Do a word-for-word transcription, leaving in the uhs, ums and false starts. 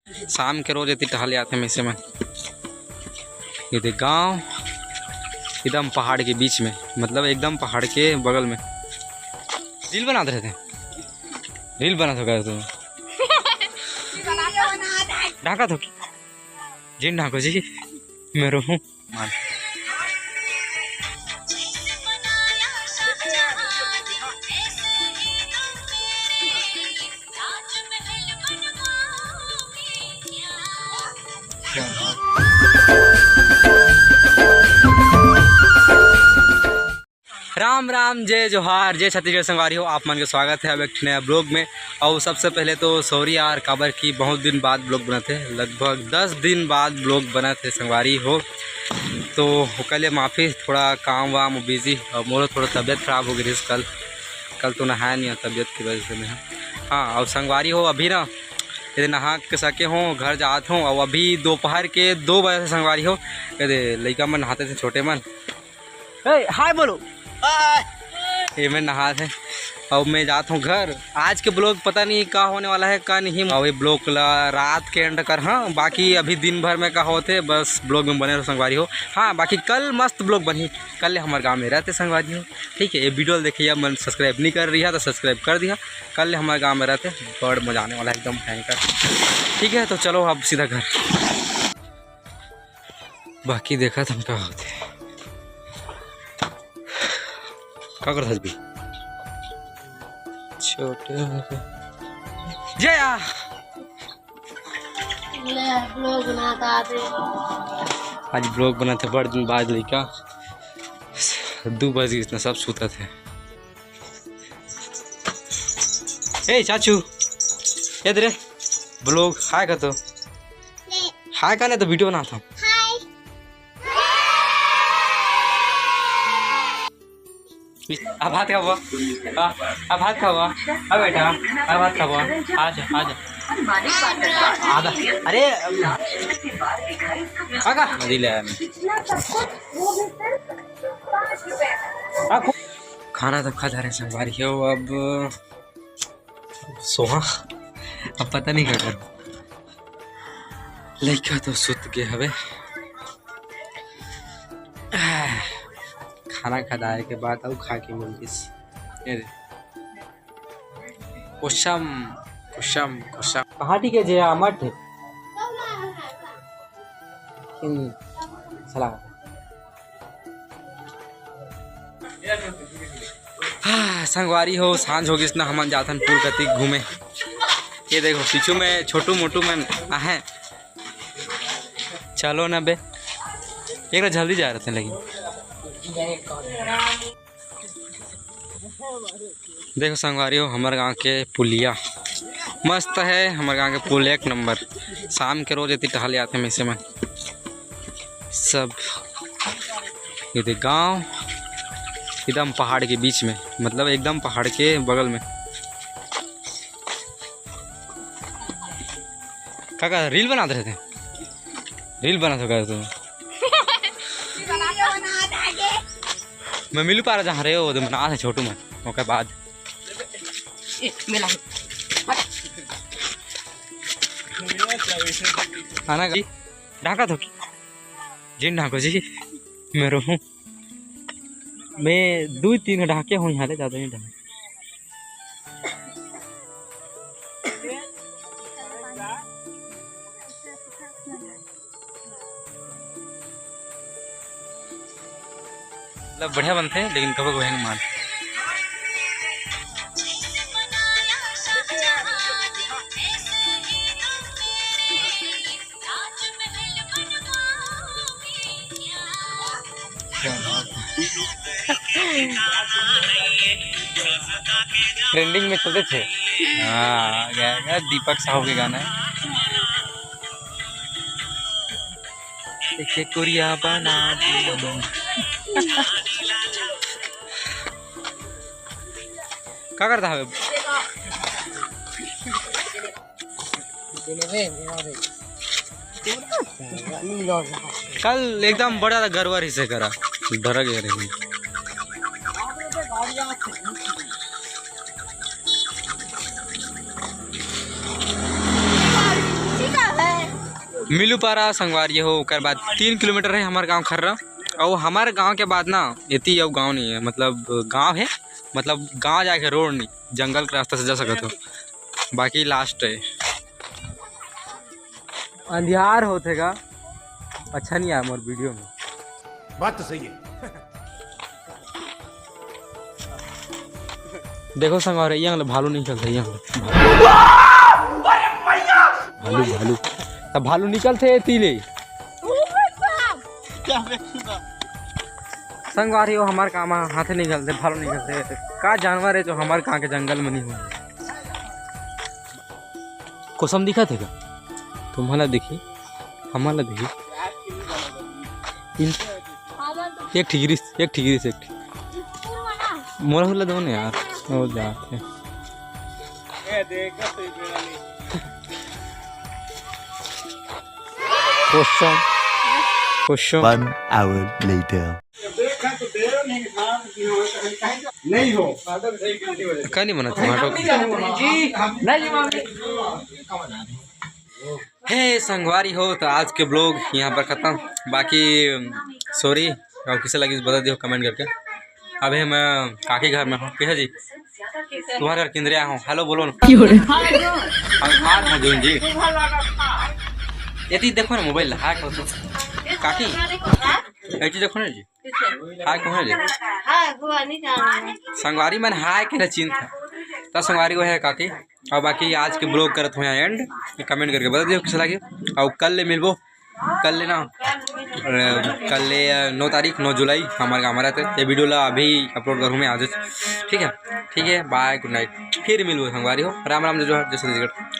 शाम के रोज एती टहले आथे मइनसे मन। ये देख गांव एकदम पहाड़ के बीच में, मतलब एकदम पहाड़ के बगल में। रील बनात रहते, रील बनात हो का तुम? ढाका तो जिन ढाको जी, मैं रोहूं। राम राम, जय जोहार, जय छत्तीसगढ़ संगवारी हो। आप मन के स्वागत है अब एक ठे नया ब्लॉग में। और सबसे पहले तो सॉरी यार, काबर कि बहुत दिन बाद ब्लॉग बनत हे, लगभग दस दिन बाद ब्लॉग बनत हे संगवारी हो। तो ओकर ले माफ़ी, थोड़ा काम वाम बिजी, और मोरो थोड़ा तबीयत खराब हो गई कल। कल तो नहाया नहीं, तबीयत की वजह से नहीं। हाँ, और संगवारी हो, अभी ना यदि नहा के सके हो घर जात हो, और अभी दोपहर के दो बजे से संगवारी हो, यदि लइका मन नहाते थे छोटे मन, ए, हाय बोलो। ये मैं नहात हे और मैं जात हूँ घर। आज के ब्लॉग पता नहीं का होने वाला है, का नहीं। और ये ब्लॉग ला रात के एंड कर, हाँ, बाकी अभी दिन भर में का होते, बस ब्लॉग में बने रहो संगवारी हो। हाँ, बाकी कल मस्त ब्लॉग बनही। कल ले हमारे गाँव में रहते संगवारी हो, ठीक है। ये वीडियो देखिए, मन सब्सक्राइब नहीं कर रही है तो सब्सक्राइब कर दिया। कल ले हमारे गाँव में रहते, बड़ मजा आने वाला है एकदम भयंकर। ठीक है, तो चलो अब सीधा घर। बाकी देखत हन का होथे। का करत हस बे? छोटे होके। जया! ले, ब्लॉग बनात आबे। आज ब्लॉग बनात हे, बड़ दिन बाद लइका। दू बज गइस ना, सब सुतत हे। ए चाचू, ये दे रे, ब्लॉग हाय कर तो। हाय कर, नहीं तो वीडियो बनाता हूँ। आ भात खावा, आ, आ भात खावा, आ बेटा, आ भात खावा, आ जा, आ जा। आधा, अरे, काका, नदी ले आया मैं। आ, खो- खाना तो खा जा रहे संगवारी हो, अब सोहा, अब पता नहीं का करूँ। लइका तो सुत गे हवे। खाना खदाए के बाद अउ खा के मिल गिस। ये दे। कोसम, कोसम, कोसम। पहाटी के जे आमट हे। इन सलाह। हाँ, संगवारी हो, सांझ हो गिस ना, हमन जाथन पुल कति घूमे। ये देखो, पीछू में छोटू मोटू मन आहे। चलो ना बे, एक जल्दी जा रहे थे लेकिन। देखो संगवारी हो, हमर गांव के पुलिया मस्त है, हमर गांव के पुल एक नंबर। शाम के रोज एती टहले आथे मइनसे मन सब। ये देख गांव एकदम पहाड़ के बीच में, मतलब एकदम पहाड़ के बगल में। काका रील बनात रहे थे, रील बनात हो का तुम? मैं मिलू पारा जहाँ रहे हो, तुम ना थे छोटू मन, ओकर बाद। ए, मिला। आना का? ढाका तो की? जिन ढाको जी, मैं रोहूं। मैं दू तीन ढाके हूँ यहाँ ले, ज्यादा नहीं ढाके। मतलब बढ़िया बनथे, लेकिन कभो कभो हैंग मार। ट्रेंडिंग में चलते थे। हाँ, आ गया, आ गया, दीपक साहू के गाना है। एक एक कोरिया बना दे। का करता है? कल एकदम बड़ा गड़बड़ ही से करा, डर गए रहे। मिलूपारा संगवारी हो, ओकर बाद तीन किलोमीटर है हमार गांव खर्रा। और हमार गांव के बाद ना एती अउ गांव नहीं है, मतलब गांव है, मतलब गांव जाके रोड नहीं, जंगल के रास्ता से जा सकत हो, बाकी लास्ट है। अंधियार होथे गा, अच्छा नहीं आया मोर वीडियो में। बात तो सही है। देखो संगवारी, ये भालू निकलते, ये भालू, भालू। तब भालू निकलते तीले। संगवारी हो, हमार काम हाथे निकलते, भालू निकलते। का जानवर है जो हमार कहाँ के जंगल में नहीं हो? कोसम दिखा थे का? तुम्हाला देखी, हमारा देखी। इन-, एक ठिगरी, एक ठिगरी से एक ठिगरी। मोला हुला दो ना यार, वो जाते। कोसम, कोसम। One hour later. नहीं हो। का नहीं बना टमाटो? हे संगवारी हो, तो आज के ब्लॉग यहाँ पर खत्म। बाकी सॉरी, और किसे लगी बता दियो कमेंट करके। अभी मैं काकी घर में हूँ। किसे जी? तुम्हारे घर किंदरे आया हूँ। हेलो बोलो ना। हम हार मौजूद जी। ये देखो ना मोबाइल, हाय करो तो। काकी, ये देखो ना जी। हाय कौन है जी? हाय, वो नहीं जाना है। संगवारी मन हाय के ना चिंता। तो संगवारी वो है काकी। और बाकी आज के ब्लॉग करत हो यहाँ एंड। कमेंट करके बता दियो किसे लगे। और कल ले मिलबो, कल ले ना, अ, कल ले, अ, नौ तारीख, नौ जुलाई हमारे गाँव में रहते। ये वीडियो ला अभी अपलोड करूँ मैं आज, ठीक है? ठीक है, बाय, गुड नाइट, फिर मिलबो संगवारी हो। राम राम, जय जोहार, जय छत्तीसगढ़।